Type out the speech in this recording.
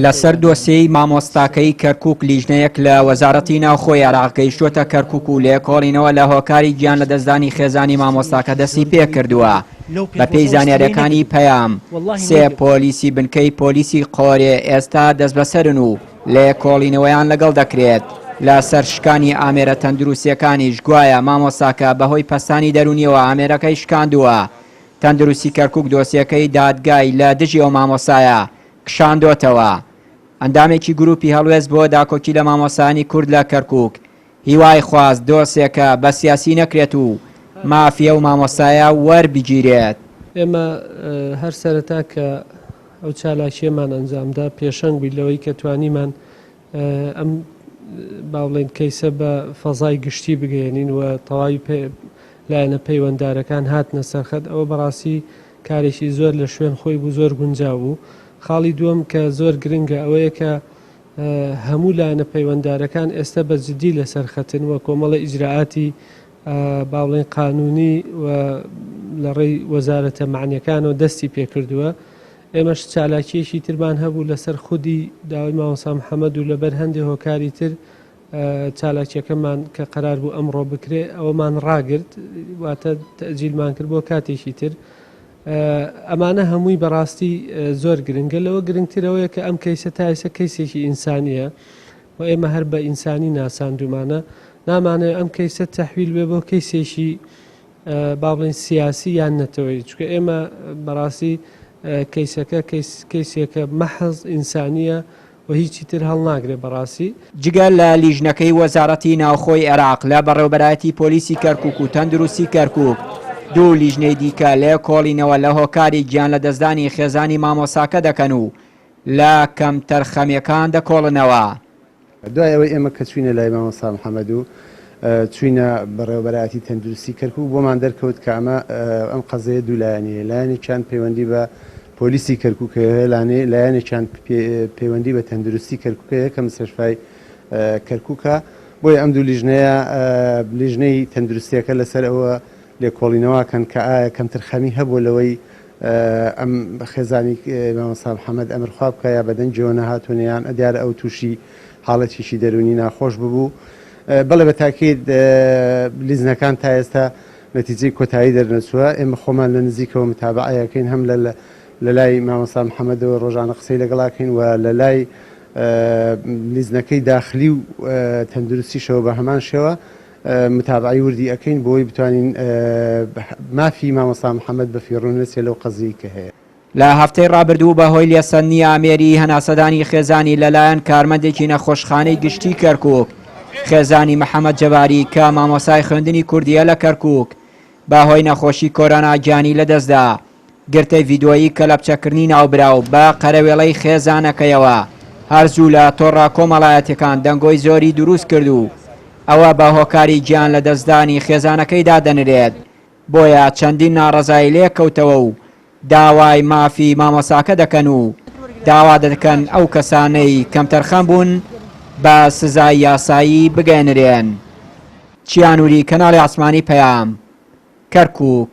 لەسەر دۆسێی مامۆستاکەی کەرکوک لیژنەیەک لە وەزارەتی ناوخۆی عێراق گەیشتووەتە کەرکوک و لێکۆڵینەوە لە هۆکاری گیان لەدەستدانی خێزانی مامۆستاکە دەستی پێکردووە. بەپێی زانیارییەکانی پەیام، سێ پۆلیسی بنکەی پۆلیسی قۆرێ ئێستا دەستبەسەرن و لێکۆڵینەوەیان لەگەڵ دەکرێت. لەسەر شکانی ئامێرە تەندروستییەکانیش گوایە مامۆستاکە بەهۆی پەستانی دەروونییەوە ئامێرەکەی شکاندووە. تەندروستی کەرکوک دۆسیەکەی دادگای لە دژی ئەو مامۆستایە کشاندۆتەوە. ئەندامێکی گروپی هەڵوێست بۆ داکۆکی لە مامۆستایانی کورد لە کەرکوک هیوای خواست دۆسیەکە بە سیاسی نەکرێت و مافی ئەو مامۆستایە وەربگیرێت. ئێمە هەر سەرەتا کە ئەو چالاکییەمان ئەنجامدا پێشەنگ بووین لەوەی کە توانیمان ئەم با بڵێین کەیسە بە فەزای گشتی بگەیەنین و تەواوی لایەنە پەیوەنددارەکان هاتنە سەرخەت ئەوە بەڕاستی کارێکی زۆر لە شوێن خۆی بوو زۆر گونجاو بوو خاڵی دووەم کە زۆر گرنگە ئەوەیە کە هەموو لایەنە پەیوەنددارەکان ئێستا بە جدی لەسەر خەتن و کۆمەڵە ئیجرائاتی با بڵێین قانونی و لە ڕێی وەزارەتە مەعنیەکانەوە دەستی پێکردووە ئێمەش چالاکییەکی ترمان هەبوو لەسەر خودی داوای مامۆستا محەمەد و لەبەر هەندێ هۆکاری تر چالاکییەکەمان کە قەرار بوو ئەمڕۆ بکرێ ئەوەمان ڕاگرت واتە تەئجیلمان کرد بۆ کاتێکی تر. ئەمانە هەمووی بەڕاستی زۆر گرنگە لەوە گرنگتر ئەوەیە کە ئەم کەیسە تا ئێستا کەیسێکی ئینسانییە و ئێمە هەر بە ئینسانی ناساندوومانە نامانەوێ ئەم کەیسە تەحویل بێ بۆ کەیسێکی با بڵێین سیاسی یان نەتەوەیی چونکە ئێمە بەڕاستی کەیسەکە کەیسێکە مەحز ئینسانیە و هیچی تر هەڵناگرێ بەڕاستی. جگە لە لیژنەکەی وەزارەتی ناوخۆی عێراق لە بەڕێوەبەرایەتی پۆلیسی کەرکوک و تەندروستی کەرکوک، دوو لیژنەی دیکە لێکۆڵینەوە لە هۆکاری گیانلەدەستدانی خێزانی مامۆستاکە دەکەن و لە کەمتەرخەمییەکان دەکۆڵنەوە. دوای ئەوەی ئێمە کە چووینە لای مامۆستا محەمەد و چووینە بەڕێوەبەرایەتی تەندروستی کەرکوک بۆمان دەرکەوت کە ئەمە ئەم قەزەیە دوو لایەنی هەیە لایەنێکیان پەیوەندی بە پۆلیسی کەرکوک هەیە لایەنێکیان پەیوەندی بە تەندروستی کەرکوک هەیە کە مستەشفای کەرکوکە بۆیە ئەم دوو لیژنەیە لیژنەی تەندروستیەکە لەسەر ئەوە لێکۆڵینەوە کەن کە ئایا کەمترخەمی هەبووە لەوەی ئەم خێزانی مامۆستا محەمەد ئەمر خوا بکا یا بەدەنگیەوە نەهاتوون یان دیارە ئەو تووشی حاڵەتێکی دەروونی ناخۆش ببوو بەڵێ بە تاکید لیزنەکان تا ئێستا نەتیجەی کۆتایی دەرنەچووە ئێمە خۆمان لە نزیکەوە متابعەیەکەین هەم لە لە لای مامۆستا محەمەدەوە ڕۆژانە قسەی لەگەڵاکەین و لە لای لیزنەکەی داخلی و تەندروستیشەوە بە هەمان شێوە متابعەی وردی ئەکەین بۆی بتوانین مافی مامۆستا محەمەد بەفیڕۆ نەچێ لەو قەزیەی کە هەیە. لە هەفتەی ڕابردوو بە هۆی لێسەندنی ئامێری هەناسەدانی خێزانی لەلایەن کارمەندێکی نەخۆشخانەی گشتی کەرکوک، خێزانی محەمەد جەباری کە مامۆستای خوێندنی کوردییە لە کەرکوک، بە هۆی نەخۆشی کۆرۆنا گیانی لەدەستدا. گرتەی ڤیدۆیی کەلەپچەکردنی ناوبراو بە قەرەوێڵەی خێزانەکەیەوە هەر زوو لە تۆڕە کۆمەڵایەتیەکان دەنگۆی زۆری دروست کرد و ئەوە بە هۆکاری گیان لەدەستدانی خێزانەکەی دادەنرێت بۆیە چەندین ناڕەزایی لێکەوتەوە و داوای مافی مامۆستاکە دەکەن و داوا دەکەن ئەو کەسانەی کەمتەرخەم بوون بە سزای یاسایی بگەیەنرێن. چیانوری کەناڵی ئاسمانی پەیام، کەرکوک.